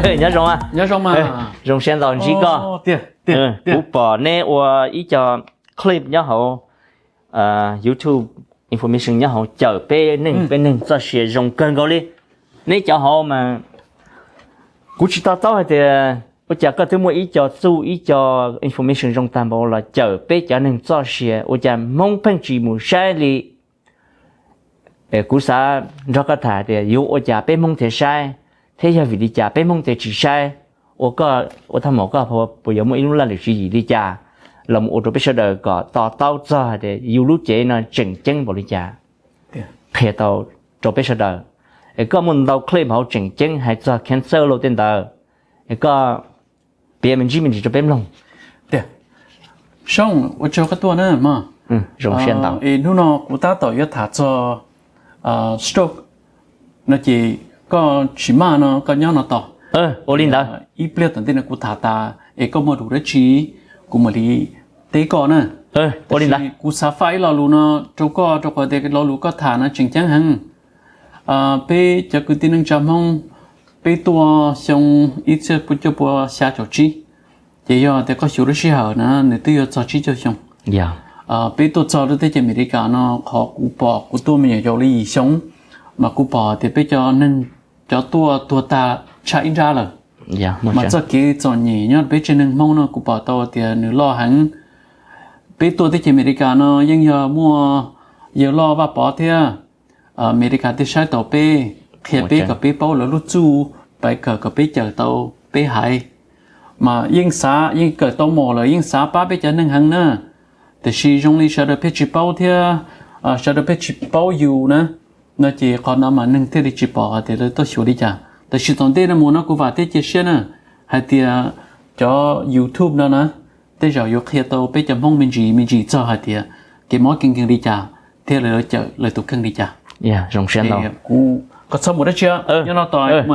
Nyob zoo, zoo siab ntau ntsib koj. Kuv pom neb ua ib co clip nyob hauv YouTube information nyob hauv cawm peb neeg, peb neeg txoj sia zoo kawg nkaus li. Neb cov hauv mas kuv tsis to taub hais tias ua cas koj twb muaj ib co txuj ib co information zoo tag npaum los cawm peb cov neeg txoj sia, ua cas Hmoob pheej tsis mus saib li. Kuv xav nrog koj tham tias yuav ua cas peb Hmoob thiaj saib, thiab yog vim li cas peb Hmoob thiaj tsis saib. Ua koj ua thaj maum koj puas yuav muaj ib lub laj lim tswv yim li cas los mus ua rau peb sawv daws kom to taub txog hais tias yus lub cev no tseem ceeb npaum li cas, qhia tau rau peb sawv daws. Es koj muaj ntau clip hauv tseem ceeb hais txog cancer los tej ntawd, es koj piav me ntsis me ntsis rau peb mloog. Zoo, ua tsaug koj tuaj na mog. Hnub no kuv tab tom yuav tham txog stroke no ces koj tsis maj no koj nyob no tos. Ua li ntawd. Ib pliag tom ntej no kuv tham tas es koj muaj lus dab tsi kuv mam li teb koj na. Kuv xav faj ib lo lus no rau koj rau qhov tias lo lus koj tham no tseem ceeb heev. Peb cov kwv tij neej tsa Hmoob, peb tuaj xyoo ib txhiab cuaj pua xya caum tsib, ces yog tias koj xyuas lub sij hawm na nws twb yuav txog tsib caug xyoo. Peb tuaj txog lub teb chaws Amelikas no qhov kuv pom kuv tuaj me nyuam yaus li yim xyoo, mas kuv pom tias peb cov neeg cov tuaj tuag tag tshaj ib nrab lawm. Mas txoj kev txom nyem nyob peb tsev neeg Hmoob no kuv pom tau tias nws loj heev. Peb tuaj teb chaws Amelikas no yeej yog muaj yawg loj Vaj Pov thiab Amelikas thiaj saib taus peb, qhia peb kom peb paub lawv lub txuj, pais kawm kom peb cawm tau peb haiv. Mas yeej xav yeej kawm tau mos lawm yeej xav pab peb cov neeg heev na. Tiam sis zoo li sawv daws pheej tsis paub thiab, sawv daws pheej tsis paub yus na, no ces qhov no mas neeg thiaj li tsis pom hais tias lawv tuaj xyuas li cas. Tiam sis tom ntej no mus no kuv vam thiab cia siab na hais tias cov YouTube no na tej zaum yuav qhia tau peb cov Hmoob me ntsis me ntsis txog hais tias kev mob kev nkeeg li cas thiab lawv cawm lawv tus kheej li cas. Kuv, koj txhob mus dab tsi, nyob no tos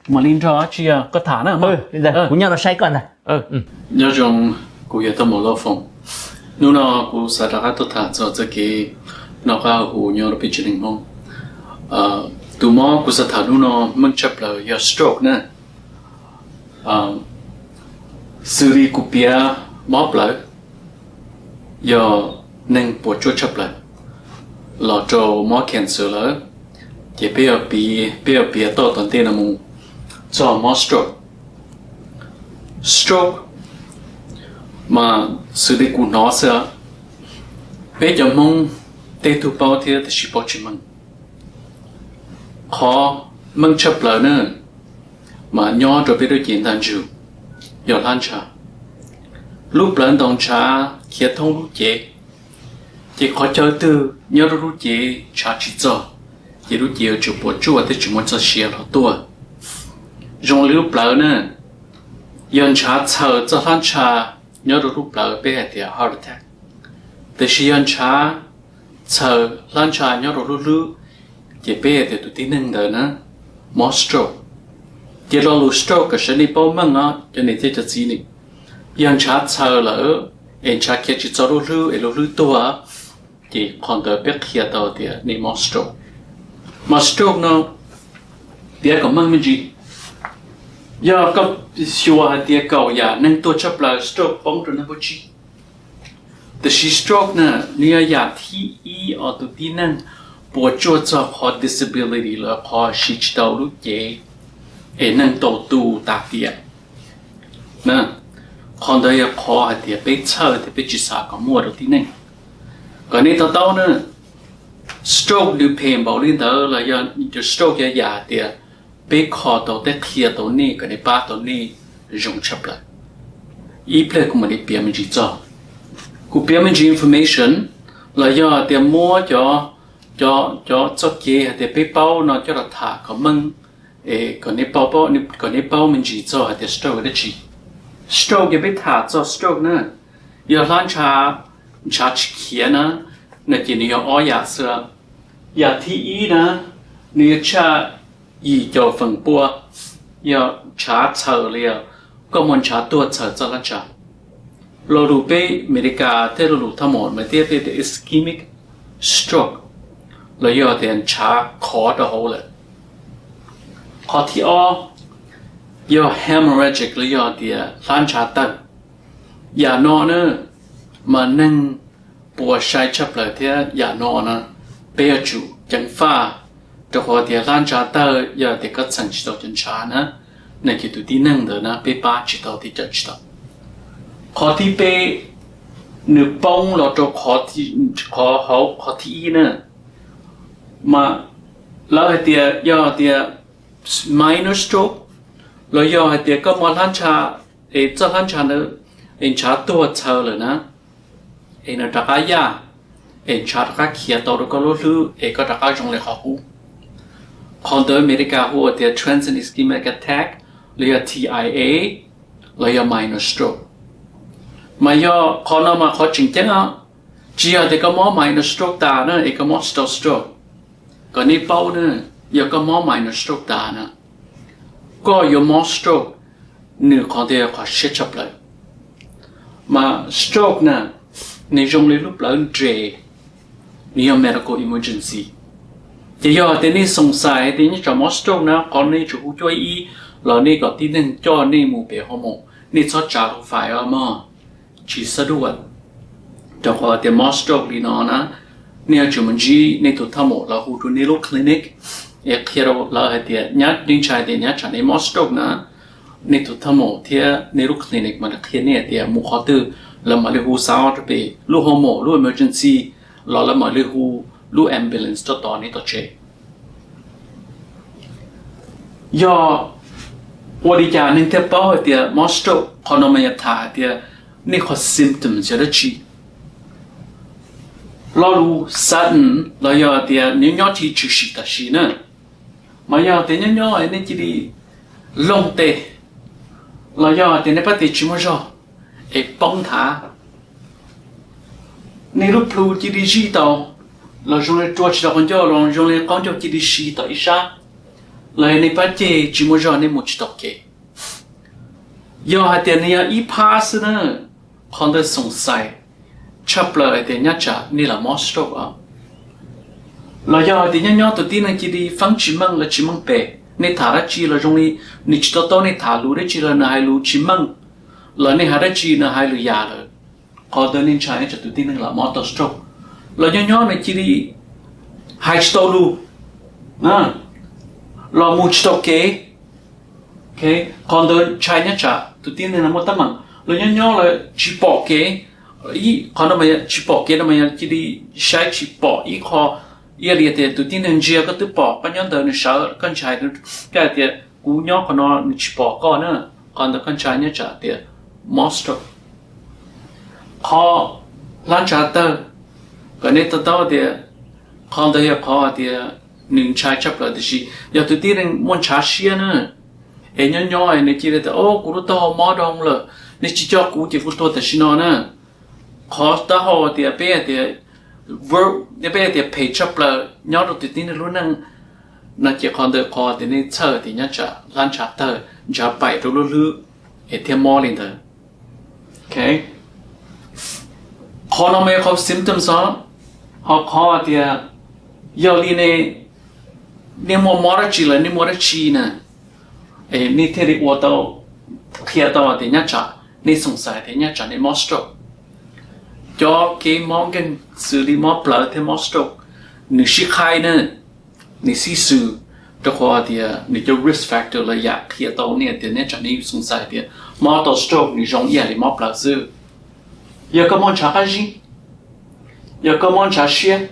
mam li nrog dab tsi koj tham na. Kuv nyob no saib koj ntag. Nyob zoo, kuv yog Thaj Maum Laj Foom. Hnub no kuv xav rov qab tuaj tham txog txoj kev noj qab haus huv nyob rau peb tsev neeg Hmoob. Tus mob kuv xav tham hnub no meej tshaj plaws yog stroke na. Xws li kuv piav mob plawv, yog neeg puas tsuaj tshaj plaws los rau mob cancer lawm, ces peb, peb yuav piav toj tom ntej no mus txog mob stroke. Stroke mas xws li kuv hnov xwb, peb cov Hmoob tej tug paub thiab tiam sis paub tsis meej. Qhov meej tshaj plaws na, mas nyob rau peb lub cev ntaj ntsug, yog hlab ntsha. Lub plawv ntaus ntshav khiav thoob lub cev, ces qhov chaw twg nyob rau lub cev ntshav tsis txog, ces lub cev yuav tsum puas tsuaj thiab tsis muaj txoj sia los tuaj. Zoo li lub plawv na, yog ntshav txhaws txoj hlab ntsha nyob rau lub plawv peb hais tias heart attack. Tiam sis yog ntshav txhaws hlab ntsha nyob rau lub hlwb, ces peb hais tias tus tib neeg ntawd na mob stroke. Ces lo lus stroke kom sawv nej paub meej os cov niam thiab cov txiv ne, yog ntshav txhaws lawm es ntshav khiav tsis txog lub hlwb es lub hlwb tuag, ces qhov ntawd peb qhia tau tias nej mob stroke. Mas stroke no piav kom meej me ntsis, yog koj xyuas hais tias kaum yam neeg tuag tshaj plaws stroke poob rau neeg npab tsib. Tiam sis stroke na, nws yog yam thib ib uas tus tib neeg puas tsuaj txog qhov disability los qhov siv tsis tau lub cev es neeg tau tu tas tiam. Qhov ntawd yog qhov hais tias peb txhawj thiab peb tsis xav kom muaj rau tib neeg. Kom nej to taub na, stroke nws phem npaum li ntawd los yog stroke yog yam hais tias peb kho tau thiab qhia tau nej kom nej pab tau nej zoo tshaj plaws. Ib pliag kuv mam li piav me ntsis txog. Kuv piav me ntsis information los yog tias muab cov, cov txoj kev hais tias peb paub no coj los tham kom meej, es kom nej paub me ntsis txog hais tias stroke dab tsi. Stroke yog peb tham txog stroke na, yog hlab ntsha, ntshav tsis khiav na, no ces nws yog ob yam xwb. Yam thib ib na, nws yog tshaj yim caum feem pua, yog ntshav txhaws li, koj muaj ntshav tuag txhaws txoj hlab ntsha. Lo lus peb Amelikas thiab lo lus thaj maum mas thiab peb tias ischemic stroke, los yog tias ntshav khov rau hauv lawm. Qhov thib ob, yog hemorrhagic los yog tias hlab ntshav tawg. Yam no na mas neeg puas sai tshaj plaws thiab yam no na peb yuav tsum ceev faj, rau qhov tias hlab ntshav tawg yog tias koj txheem tsis tau cov ntshav na, no ces tus tib neeg ntawd na peb pab tsis tau thiab cawm tsis tau. Qhov thib peb, nws poob los rau qhov hauv qhov thib ib na, mas lawv hais tias yog tias minor stroke, los yog hais tias koj muaj hlab ntshav, es txoj hlab ntshav ntawd es ntshav tuag txhaws lawm na, es nws rov qab yaj, es ntshav rov qab khiav tau rau koj lub hlwb es koj rov qab zoo li qhov qub. Qhov ntawd Amelikas hu tias transient ischemic attack los yog T I A, los yog minor stroke. Mas yog qhov no mas qhov tseem ceeb os, tsis yog tias koj mob minor stroke tas na es koj mob stroke. Kom nej paub na, yog koj mob minor stroke tas na, koj yuav mob stroke, nws qhov ntawd yog qhov siab tshaj plaws. Mas stroke na, nws zoo li lub plawv nres, nws yog medical emergency. Ces yog tias nej xoom xais tias nyob tsam mob stroke na, qhov nej tsum hu cuaj ib los nej kom tib neeg coj nej mus pem hoo maum, nej txhob tsav lub fais os mog, tsis xab duaj. Rau qhov tias mob stroke li no na, nej yuav tsum mus ntsib nej tus thaj maum los hu rau nej lub clinic, es qhia rau lawv hais tias nyab, nej ntshai tias nyab tsam nej mob stroke na, nej tus thaj maum thiab nej lub clinic mas qhia nej tias mus qhov twg, lawv mam li hu xov rau pem lub hoo maum lub emergency, los lawv mam li hu lub ambulance tuaj tos nej tom tsev. Yog ua li cas neeg thiaj paub hais tias mob stroke? Qhov no mas yog tham hais tias nej qhov symptoms yog dab tsi. Lo lus sudden los yog tias nyob nyob thiaj tshwm sim tam sim na, mas yog tias nyob nyob nej cia li loog tes, los yog tias nej pab tes tsis muaj zog es poob nthav, nej lub plhu cia li zij tau, los zoo li rua tsis tau qhov ncauj, los zoo li qaub ncaug cia li si tom ib sab, los yog nej pab ceg tsis muaj zog nej mus tsis tau kev. Yog hais tias nws yog ib phab xwb na, qhov ntawd xoom xais tshaj plaws hais tias nyab tsam nej lam mob stroke os. Los yog hais tias nyob nyob tus tib neeg cia li feeb tsis meej los tsis meej pem, nej tham dab tsi los zoo li nws tsis to taub, nej tham lus dab tsi los nws hais lus tsis meej, los nej hais dab tsi nws hais lus yam lawm, qhov ntawd nej ntshai tsam tus tib neeg lam mob tau stroke. Los nyob nyob nws cia li hais tsis tau lus, los mus tsis tau kev, qhov ntawd ntshai nyab tsam tus tib neeg no muaj teeb meem. Los nyob nyob lawv tsis pom kev, qhov no tsis pom kev no mas yog cia li saib tsis pom ib qho, ib yam li tias tus tib neeg ntsia koj twb pom koj nyob ntawd nws sawv, koj ntshai, koj hais tias kuv nyob qhov no nws tsis pom koj na, qhov ntawd koj ntshai nyab tsam tias mob stroke. Qhov hlab ntshav tawg, kom nej to taub tias qhov ntawd yog qhov tias nws ntshai tshaj plaws, tiam sis yog tus tib neeg muaj ntshav siab na, es nyob nyob nws cia li tias o kuv lub taub hau mob dhau lawm, nej tsis coj kuv ces kuv tuag tam sim no na. Qhov taub hau tias peb tias, peb tias phem tshaj plaws nyob rau tus tib neeg lub neej no ces qhov ntawd qhov tias nej txhawj tias nyab tsam hlab ntshav tawg, ntshav paim rau lub hlwb es thiaj mob li ntawd. Qhov no mas yog qhov symptoms os, ho qhov tias yog li ne, nej muaj mob dab tsi lawm, nej muaj dab tsi na, nej thiaj li ua tau, qhia tau tias nyab tsam, nej xoom xais tias nyab tsam nej mob stroke. Cov kev mob nkeeg xws li mob plawv thiab mob stroke, nws sib qhaib na, nws sib xws, rau qhov tias nws cov risk factor los yam qhia tau nej tias nyab tsam nej xoom xais tias mob tau stroke nws zoo ib yam li mob plawv xwb. Yog koj muaj ntshav qab zib, yog koj muaj ntshav siab,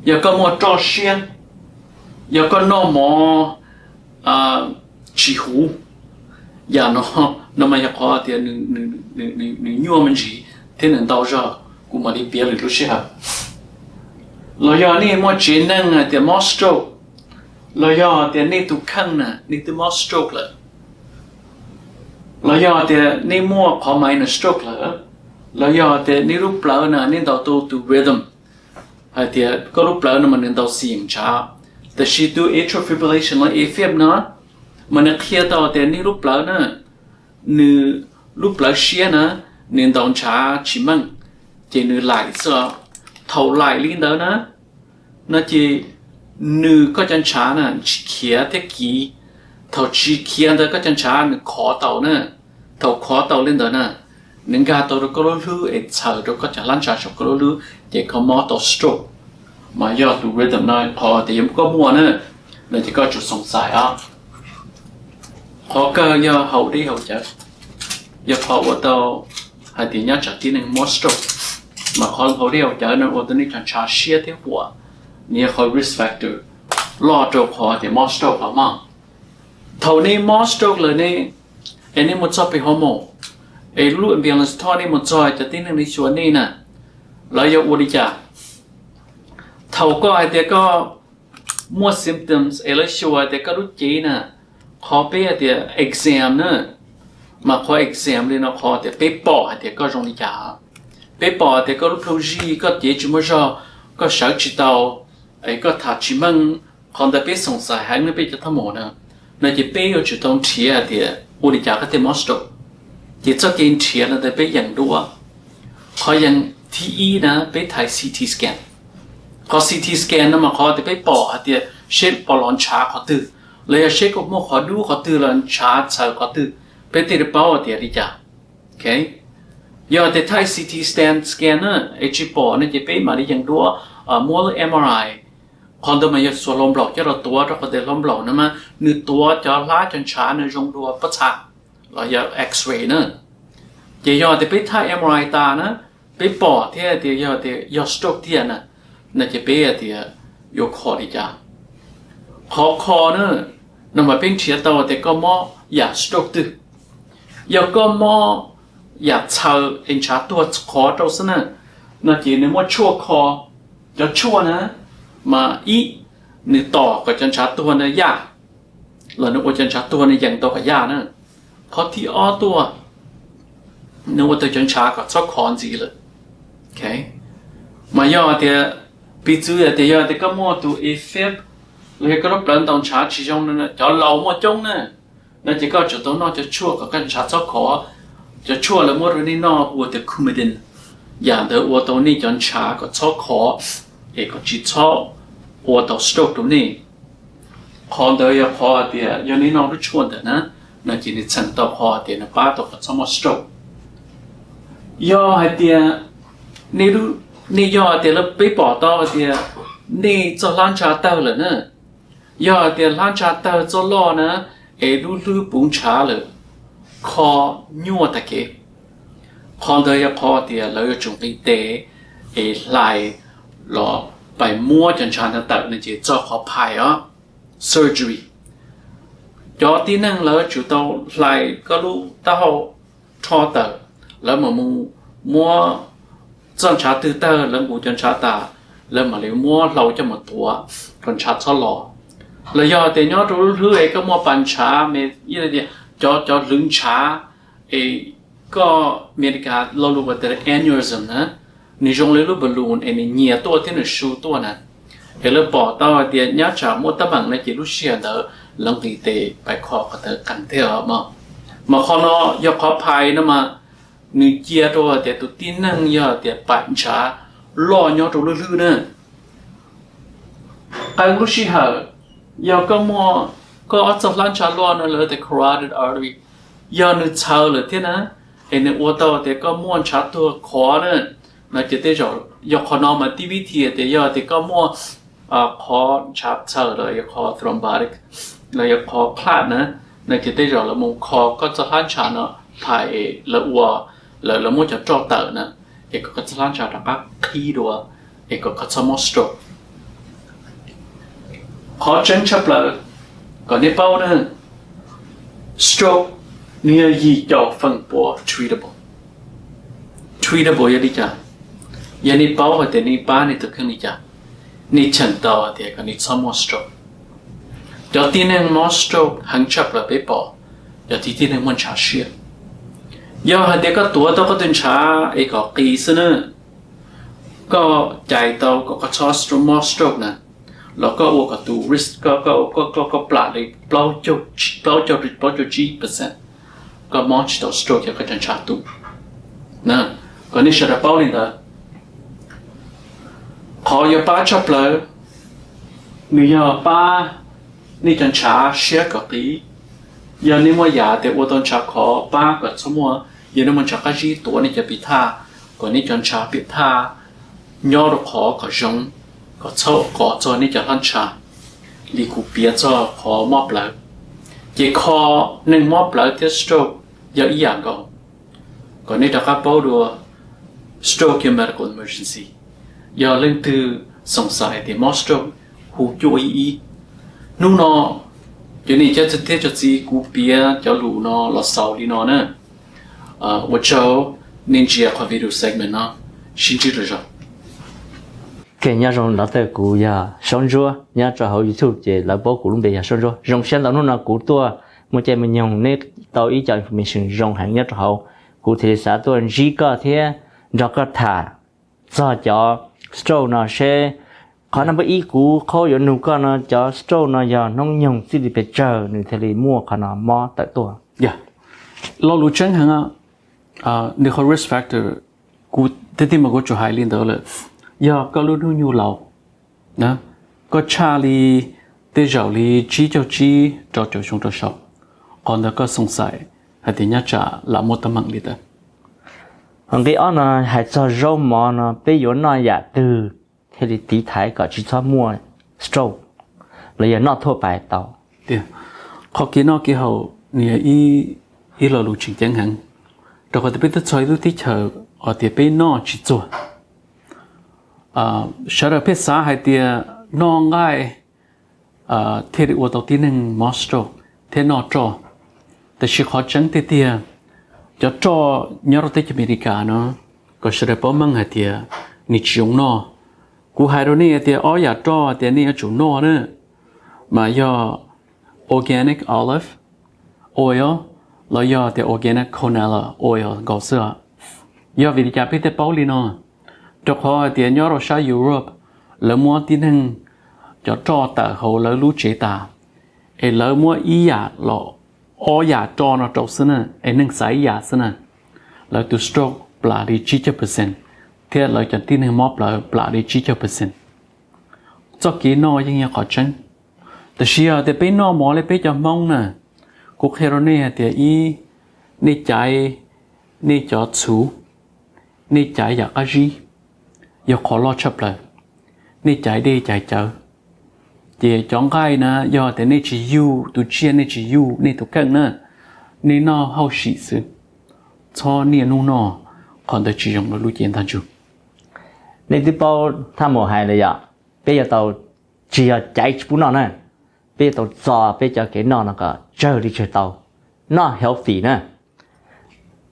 yog koj muaj roj siab, yog koj noj mov tsis huv, yam no, no mas yog qhov tias nws nyuaj me ntsis thiab nws ntau zog, kuv mam li piav lwm lub sij hawm. Los yog nej muaj tsev neeg hais tias mob stroke, los yog tias nej tus kheej na nej twb mob stroke lawm, los yog tias nej muaj qhov minor stroke lawm, los yog tias nej lub plawv na nej ntaus tau tus rhythm, hais tias koj lub plawv no mas nws ntaus xim ntshav, tiam sis tus atrial fibrillation los AFib no mas nws qhia tau tias nej lub plawv na, nws lub plawv siab na, nws ntaus ntshav tsis meej, ces nws laim xwb. Thaum laim li ntawd na, no ces nws koj cov ntshav na tsis khiav thiab kiv Thaum tsis khiav ntawd koj cov ntshav nws khov tau na, thaum khov tau li ntawd na, nws nkag tau rau koj lub hlwb es txhaws rau koj cov hlab ntshav saum koj lub hlwb ces koj mob tau stroke. Mas yog tus rhythm no qhov tias yog koj muaj na, no ces koj tsum xoom xais os. Qhov kawg yog haus dib haus cawv, yog qhov ua tau hais tias nyob tsam tib neeg mob stroke. Mas qhov haus dib haus cawv no ua rau nej cov ntshav siab thiab huam, nws yog qhov risk factor loj rau qhov tias mob stroke los mog. Thaum nej mob stroke lawm ne, es nej mus txog pem hospital, es lub ambulance thauj nej mus txog cov tib neeg li xyuas nej na, lawv yuav ua li cas? Thaum koj hais tias koj muaj symptoms es lawv xyuas tias koj lub cev na, qhov peb hais tias exam na, mas qhov exam li no qhov tias peb pom hais tias koj zoo li cas, peb pom tias koj lub plhu zij, koj cev tsis muaj zog, koj sawv tsis tau, es koj tham tsis meej, qhov ntawd peb xoom xais heev na peb cov thauj mus na, no ces peb yuav tsum tau nrhiav hais tias ua li cas koj thiaj mob stroke. Ces txoj kev nrhiav no ntawd peb yeem duab. Qhov yeem thib ib na peb thaij C T scan. Qhov C T scan no mas qhov tias peb pom hais tias seb pom los ntshav qhov twg, los yog seb koj muaj qhov dub qhov twg los ntshav txhaws qhov twg, peb thiaj li paub hais tias li cas. Yog tias thaij C T scan scan na es tsis pom no ces peb mam li yeem duab muab lub M R I. Qhov ntawd mas yog xuas hlau nplaum coj los tuav rau qhov tias hlau nplaum no mas nws tuav cov hlab cov ntshav nws zoo dua pob txha los yog X-ray na. Ces yog tias peb thaij M R I tas na, peb pom thiab tias yog tias yog stroke tiag na, no ces peb tias yuav kho li cas. Qhov kho na, no mas peb nrhiav tau tias koj mob yam stroke twg. Yog koj mob yam txhaws es ntshav tuag qhov rau xwb na, no ces nws muaj tshuaj kho. Cov tshuaj na, mas ib, nws tos kom cov ntshav tuag na yaj, los nws ua cov ntshav tuag na yeem tau kom yaj na. Qhov thib ob tuaj, nws ua tau cov ntshav kom txhob khov ntxiv lawm. Mas yog tias, piv txwv tias yog tias koj muaj tus AFib, los yog koj lub plawv ntaus ntshav tsis zoo, cov laus muaj coob na, no ces koj tsum tau noj cov tshuaj kom koj ntshav txhob khov. Cov tshuaj lawv muab rau nej noj hu ua tias Coumadin, yam ntawd ua tau nej cov ntshav kom txhob khov, es kom tsis txhob ua tau stroke rau nej. Qhov ntawd yog qhov hais tias yog nej noj lub tshuaj ntawd na, no ces nws txheem tau qhov hais tias nws pab tau kom txhob muaj stroke. Yog hais tias nej, nej yog hais tias lawv peb pom tau hais tias nej txoj hlab ntshav tawg lawm na, yog hais tias hlab ntshav tawg txoj loj na, es lub hlwb puv ntshav lawm, kho nyuaj tag kev. Qhov ntawd yog qhov tias lawv yuav tsum nqis tes es hlais los pais muab cov ntshav ntawd tawm no ces txog qhov phais os, surgery. Cov tib neeg lawv tsum tau hlais koj lub taub hau rho tawm, lawv mam mus muab txoj ntshav twg tawg lawv nqus cov ntshav tas, lawv mam li muab hlau coj mus tuav kom ntshav txhob los. Los yog tias nyob rau lub hlwb es koj muaj pas ntshav, cov, cov hlwv ntshav, es koj Amelikas lo lus ua tias aneurysm na, nws zoo li lub balloon es nws nyias tuaj thiab nws su tuaj na. Es lawv pom tau hais tias nyab tsam muaj teeb meem no ces lub sij hawm ntawd lawv nqis tes pais kho qhov ntawd qees thiab os mog. Mas qhov no yog qhov phais no mas nws cia rau hais tias tus tib neeg yog tias pas ntshav loj nyob rau lub hlwb na. Qee lub sij hawm yog koj muaj, koj ob txoj hlab ntshav loj no lawv tias carotid artery, yog nws txhaws lawm thiab na, es nws ua tau tias koj muaj ntshav tuag khov na, no ces tej zaum yog qhov no mas tib vib thi tias yog tias koj muaj qhov ntshav txhaws los yog qhov thrombotic los yog qhov clot na, no ces tej zaum lawv mus kho koj txoj hlab ntshav no phais es lawv ua, lawv, lawv muab cov roj tawm na, es kom koj txoj hlab ntshav rov qab qhib dua, es kom koj txhob mob stroke. Qhov tseeb tshaj plaws kom nej paub na, stroke nws yog yim caum feem pua treatable. Treatable yog li cas? Yog nej paub hais tias nej pab nej tus kheej li cas, nej cheem tau hais tias kom nej txhob muaj stroke. Cov tib neeg mob stroke heev tshaj plaws peb pom, yog tib, tib neeg muaj ntshav siab. Yog hais tias koj tuav tau koj tus ntshav es kom qis xwb na, koj cais tau kom koj txhob stroke, mob stroke na, los koj ua kom tus risk, koj, koj, koj, koj plam li plaub caug, plaub caug, plaub caug tsib percent koj mob tsis tau stroke yog koj cov ntshav tu. Kom nej sawv daws paub li ntawd. Qhov yuav pab tshaj plaws, nws yog pab nej cov ntshav siab kom qis. Yog nej muaj yam tias ua tau ntshav khov pab kom txhob muaj, yog nej muaj ntshav qab zib tuav nej cov piam thaj, kom nej cov ntshav piam thaj nyob rau qhov kom zoo, kom txhob kov txog nej cov hlab ntshav. Li kuv piav txog qhov mob plawv, ces kho neeg mob plawv thiab stroke yog ib yam nkaus. Kom nej rov qab paub dua, stroke yog medical emergency. Yog leej twg xoom xaiv hais tias mob stroke, hu cuaj ib ib. Hnub no, cov niam cov txiv thiab cov txiv, kuv piav cov lus no los xaus li no na. Ua tsaug nej ntsia qhov video segment no, sib ntsib dua zog. Ok, nyob zoo nov tawm, kuv yog Saub Ntsuab, nyob rau hauv YouTube ces lawv paub kuv lub npe yog Saub Ntsuab. Zoo siab ntau hnub no kuv tuaj muaj caij muaj nyoog, neb tau ib co information zoo heev nyob rau hauv, kuv thiaj li xav tuaj ntsib koj thiab nrog koj tham txog cov stroke no seb, qhov no npaj ib kuv qhov yuav nug koj no, cov stroke no yog hnub nyoog txij li pes tsawg nws thiaj li muaj qhov no mob tawm tuaj? Lo lus tseeb heev, nws qhov risk factor, kuv tiag tiag mas kuv tsuas hais li ntawd lawm. Yog koj lub hnub nyoog laus, koj tshaj li tej zaum li tsib caug tsib rau caum xyoo rau saum, qhov ntawd koj xoom xaiv hais tias nyob tsam lam muaj teeb meem li ntawd. Nqe ob no hais txog zaub mov no, peb yuav noj yam twg thiaj li tiv thaiv kom tsis txhob muaj stroke, los yog noj thuaj pais tau? Qhov kev noj kev haus nws yog ib lo lus tseem ceeb heev, rau qhov tias peb twb txog ib lub teb chaws uas tias peb noj tsis txuag. Sawv daws pheej xav hais tias noj nqaij thiaj li ua tau tib neeg mob stroke thiab noj roj. Tab sis qhov tseeb tiag tiag, cov roj nyob rau teb chaws Amelikas no, kom sawv daws paub meej hais tias nws tsis zoo noj. Kuv hais rau nej tias ob yam roj tias nej yuav tsum noj na, mas yog organic olive oil los yog tias organic canola oil nkaus xwb. Yog vim li cas peb thiaj paub li no? Rau qhov hais tias nyob rau sab Europe, lawv muab tib neeg cov roj tawm hauv lawv lub tsev tas, es lawv muab ib yam los ob yam roj no rau xwb na, es neeg xaiv ib yam xwb na, lawv tus stroke plam li tsib caug percent, thiab lawv cov tib neeg mob plawv plam li tsib caug percent. Txoj kev noj yeej yog qhov tseeb. Tab sis yog tias peb noj mov li peb cov Hmoob na, kuv qhia rau nej hais tias ib, nej caiv nej cov txhuv, nej caiv yam qab zib yog qhov loj tshaj plaws. Nej caiv dej caiv cawv, ces cov nqaij na, yog tias nej tsis yug tus tsiaj, nej tsis yug nej tus kheej na, nej noj hauj sim xwb, txhob niaj hnub noj, qhov ntawd tsis zoo rau lub cev ntag ntsug. Nej twb paub thaj maum hais lawm yom, peb yuav tau tsis yog caiv tsis pub noj na, peb yuav tau txo peb cov kev noj no kom tsawg li tsawg tau, noj healthy na.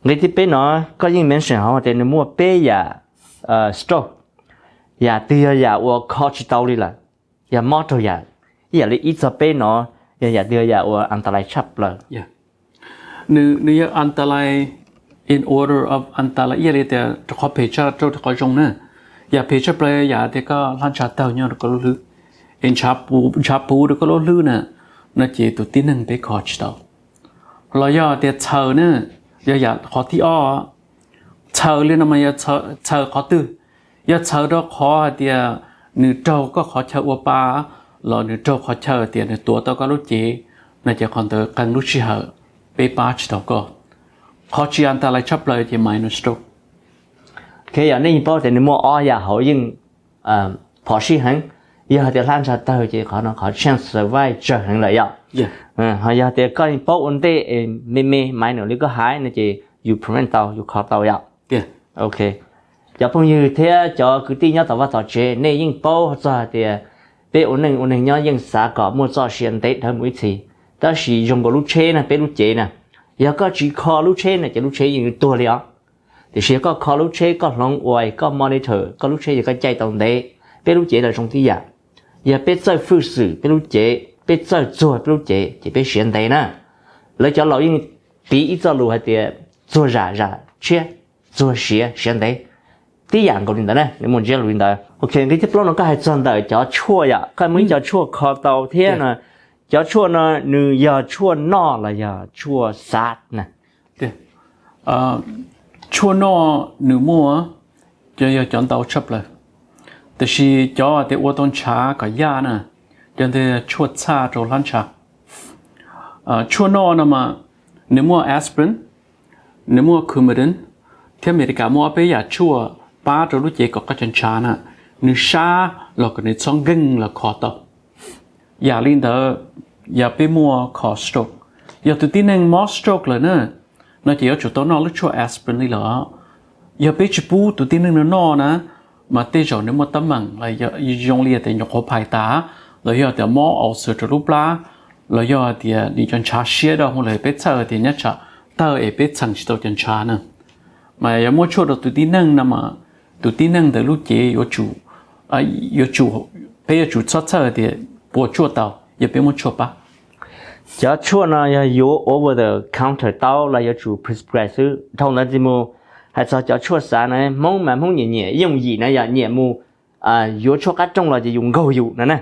Nqe thib peb no, koj yeej mention hauv tias nws muaj peb yam stroke, yam twg yog yam uas kho tsis tau li lawm, yog mob raug yam, ib yam li ib txog peb no, yog yam twg yog yam uas antalais tshaj plaws? Nws yog antalais in order of antalais, ib yam li tias rau qhov phem tshaj rau qhov zoo na. Yam phem tshaj plaws yam tias koj hlab ntshav tawg nyob rau koj lub hlwb, es ntshav puv rau koj lub hlwb na, no ces tus tib neeg peb kho tsis tau. Los yog tias txhaws na, yog yam qhov thib ob. Txhaws li no mas yog txhaws qhov twg? Yog txhaws rau qhov hais tias nws raug koj qhov chaw ua pa, los nws raug qhov chaw tias nws tuav tau koj lub cev, no ces qhov ntawd qee lub sij hawm peb pab tsis tau koj. Qhov tsis antalais tshaj plaws ces minor stroke. Ok, yog nej yeej paub tias nws muaj ob yam hauv yeej phom sij heev. Yog hais tias hlab ntshav tawg ces qhov no qhov chance survive tsawg heev lawm yom. Ho yog tias koj yeej paub ua ntej me me minor li koj hais no ces yus prevent tau, yus kho tau yom. Ok, cov phooj ywg thiab cov kwv tij nyob tom vaj tom tsev, nej yeej paub txog hais tias peb ua neej ua neeg nyob yeej xav kom muaj txoj sia ntev dhawv mus ib txhis. Tab sis zoo nkaus lub tsheb na, peb lub cev na, yog koj tsis kho lub tsheb na ces lub tsheb yeej yuav tuag li os. Tiam sis yog koj kho lub tsheb, koj hloov uas koj monitor koj lub tsheb, yog koj caij tau ntev, peb lub cev los zoo tib yam. Yog peb txawj fwj xwm peb lub cev, peb txawj txuag peb lub cev ces peb siav ntev na. Lawv cov laus yeej piv ib txoj lus hais tias txuag zam zam tshiab, txuag siav siav ntev. Tib yam nkaus li ntawd na, nws muaj ntsis lus li ntawd. Ok, nqe thib plaub no koj hais txog ntawm cov tshuaj yom, koj muaj ib co tshuaj kho tau thiab no. Cov tshuaj no nws yog tshuaj noj los yog tshuaj xav na? Tshuaj noj nws muaj, cov yog cov ntau tshaj plaws. Tab sis cov tias ua tau ntshav kom yaj na, cov ntawd tshuaj txhaj rau hlab ntshav. Tshuaj noj no mas nws muaj aspirin, nws muaj Coumadin, thiab Amelikas muaj ob peb yam tshuaj pab rau lub cev kom qab cov ntshav na, nws sab los kom nws txhob nkeeg los kho tau. Yam li ntawd, yog peb muaj kho stroke, yog tus tib neeg mob stroke lawm na, no ces yuav tsum tau noj lub tshuaj aspirin li lawm. Yog peb tsis pub tus tib neeg no noj na, mas tej zaum nws muaj teeb meem los zoo li tias nyuam qhuav phais tas, los yog tias mob ulcer rau lub plab, los yog tias nws cov ntshav siab daj mus lawm, peb txhawj tias nyob tsam tawg es peb txheem tsis tau cov ntshav na. Mas yog muab tshuaj rau tus tib neeg no mas tus tib neeg ntawd lub cev yuav tsum, yuav tsum, peb yuav tsum txhob txhawj tias puas tshuaj tau, yog peb muab tshuaj pab. Cov tshuaj no yog yuav over the counter tau los yuav tsum prescribe xwb. Dhau ntawd ntxiv mus, hais txog cov tshuaj xav na, Hmoob mas Hmoob nyiam nyiam yooj yim na, yog nyiam mus yuav tshuaj qab rooj los ces yus nkaug yus no na.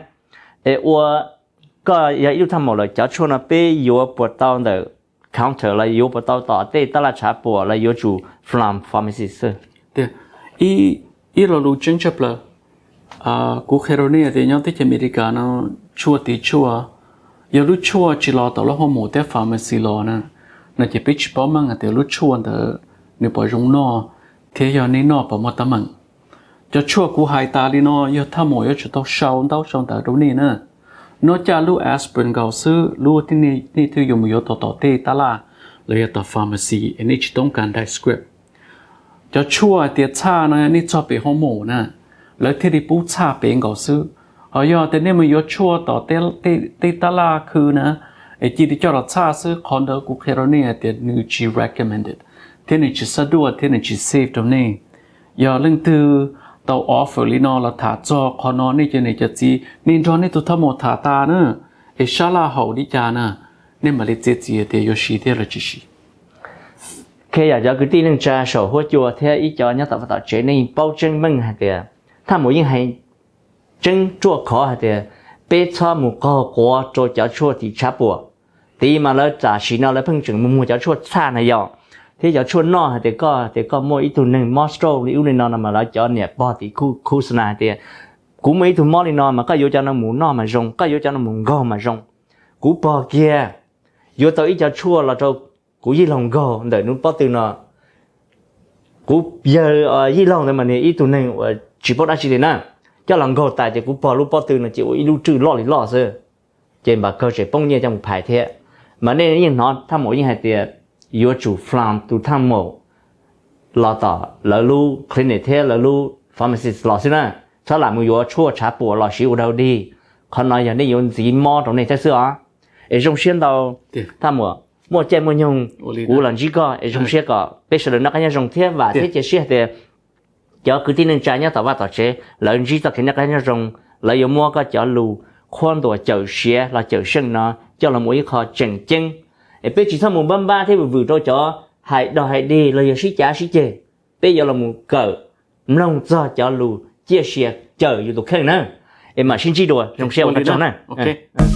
Es ua koj yog ib tug thaj maum lawm, cov tshuaj no peb yuav puas tau ntawm counter los yuav puas tau tom tej tab laj tshav puam los yuav tsum from pharmacy xwb? Ib lo lus tseeb tshaj plaws, kuv qhia rau nej tias nyob teb chaws Amelikas no, tshuaj tiv tshuaj, yog lub tshuaj tsis los tom lub hoob mom thiab pharmacy los na, no ces peb tsis paub meej hais tias lub tshuaj ntawd nws puas zoo noj, thiab yog nej noj puas muaj teeb meem. Cov tshuaj kuv hais tas li no yog thaj maum yuav tsum tau sau ntaub sau ntawv rau nej na. Noj caj lub aspirin nkaus xwb, lub nej thiaj yuav mus yuav tau tom tej tab laj los yog tom pharmacy es nej tsis toob kas ntaus script. Cov tshuaj hais tias txhaj no nej txog pem hoob mom na, lawv thiaj li pub txhaj pem nkaus xwb. Ho yog tias nej mus yuav tshuaj tom tej tab laj khw na, es cia li coj los txhaj xwb, qhov ntawd kuv qhia rau nej hais tias nws tsis recommended, thiab nws tsis xab duaj thiab nws tsis safe rau nej. Yog leej twg tau offer li no los tham txog qhov no, nej cov niam cov txiv nej nrog nej tus thaj maum tham tas na, es sab laj haum li cas na, nej mam li txiav txim tias yuav siv thiab los tsis siv. Ok, yog cov kwv tij neej tsa saum huab cua thiab ib co nyob tom vaj tom tsev, nej yeej paub tseeb meej hais tias thaj maum yeej hais tseeb ruaj khov hais tias peb txhob mus qaug quav rau cov tshuaj tiv tshav puam. Tiv mas lawv tam sim no lawv pheej tseem mus muag cov tshuaj txhaj na yom, thiab cov tshuaj noj hais tias koj tias koj muaj ib tug neeg mob stroke li ub li no no mas lawv cov niam pog tiv khub xwb na hais tias kuv muaj ib tug mob li no mas koj yuav cov no mus noj mas zoo, koj yuav cov no mus nkaug mas zoo. Kuv pog kiag, yuav tau ib co tshuaj los rau kuv yij laug nkaug ntawm nws pob tw no. Kuv yawg yij laug ntawd mas nws ib tug neeg uas tsis paub dab tsi li na, coj los nkaug tas ces kuv pog lub pob tw no ces ua ib lub rwj loj li loj xwb, ces npam kawg tseem poob nyiaj coj mus phais thiab. Mas nej yeej hnov thaj maum yeej hais tias yuav tsum from tus thaj maum los tom lawv lub clinic thiab lawv lub pharmacy los xwb na, txhob lam mus yuav tshuaj tshav puam los siv ua dog dig. Qhov no yog nej yuav ntxiv mob rau nej thiab xwb os. Es zoo siab ntau thaj maum, muaj caij muaj nyoog kuv los ntsib koj es zoo siab kom peb sawv daws noj qab nyob zoo thiab vam thiab cia siab hais tias cov kwv tij neej tsa nyob tom vaj tom tsev lawv ntsib txoj kev noj qab nyob zoo, lawv yuav muab koj cov lus qhuab ntuas cawm siav los cawm seej no coj los mus ua ib qho tseem ceeb. Es peb tsis txhob mus npab npab thiab vwm vwm rau cov hais dog hais dig los yog sib cav sib ceg. Peb yuav los mus kawm mloog txog cov lus ciaj sia cawm yus tus kheej na. Es mam sib ntsib dua, zoo siab ua tsaug na.